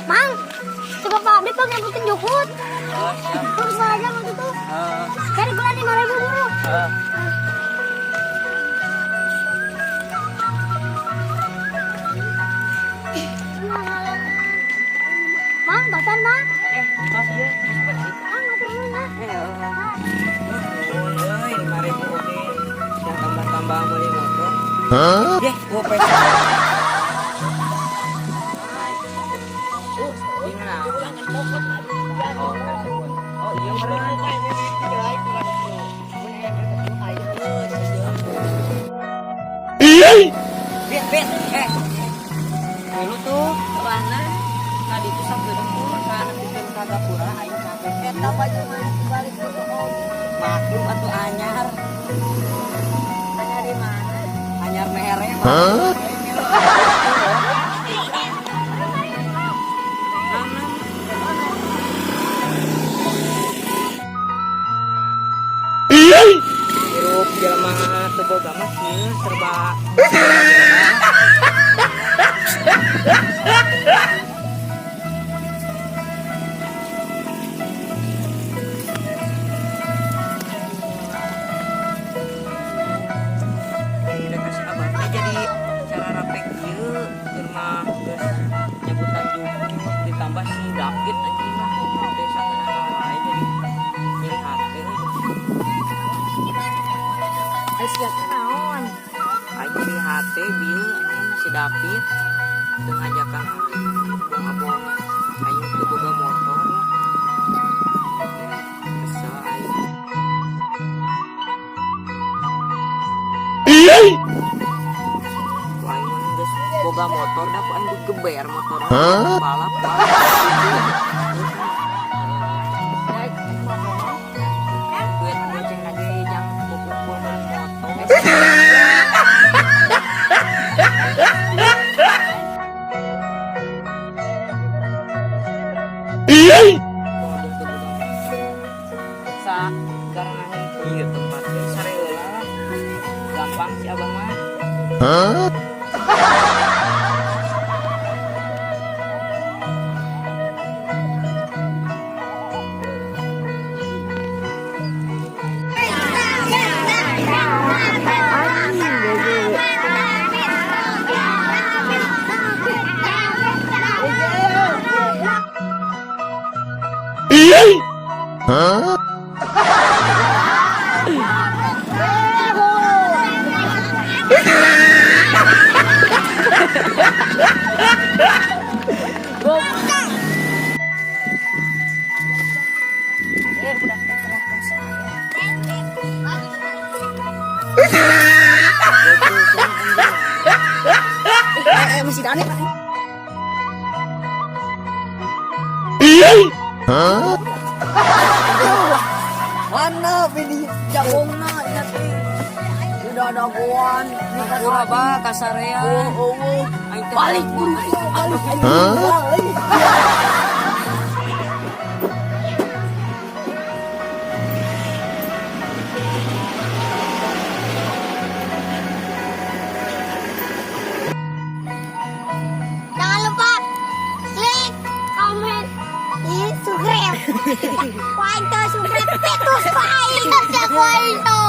Mang, coba Pak Abdi pang nyebutin jukut. Oh, siap. Terus aja waktu itu. Heeh. Cari gula 5.000 buru. Heeh. Mang, bacan, Mang. Eh, tos ieu, geus bersih. Mang, matur nuwun ya. Eh, heeh. Nuhun euy, 5.000 oge. Yang tambah-tambah meuli motor. Huh? Yeh, gua pesa. Gimana? Oh, tersebut. Oh, iya bener. Bet, bet, eh. Dulu tuh, mana? Tadi tuh sampai tuh, sana bikin kagak pura, aing capek. Eta baju mah balik ke toko. Maklum atuh anyar. Anyar di mana? Anyar mere. Huh? Hirup jelema teu boga mah kieu serba. Akhirnya kasih abah teh jadi cara rapek kieu keur mah geus nyebutan jukut ditambah si David anjing lah teh satenana wae jadi nyeri hate euy. Ai sia teh naon? Aing nyeri hate bieu anjing si David teu ngajakan aing abong-abong aing teu boga motor lah. Teh kesel aing. Ku aing mah geus boga motor da ku aing digeber motor Hah? Balap Daek motor. Duit goceng lagi jang kumpul meuli motor. Mobil teu boga motor. Sa garangan ieu tempat teh sareula lah. Gampang si abang mah. Huh? Huh? Eh, budak teh teriak saya. Betul sih anjing. Eh, eh, masih Dani. Huh? Mana pilih jagongna ieu teh? Udah ada goan. Hampura bah kasarean. Oh. Aing teh Balik buru balik. Hah? Balik. Jangan lupa klik, komen, di subscribe. Wah, itu subscribe itu, wah, itu, wah, itu.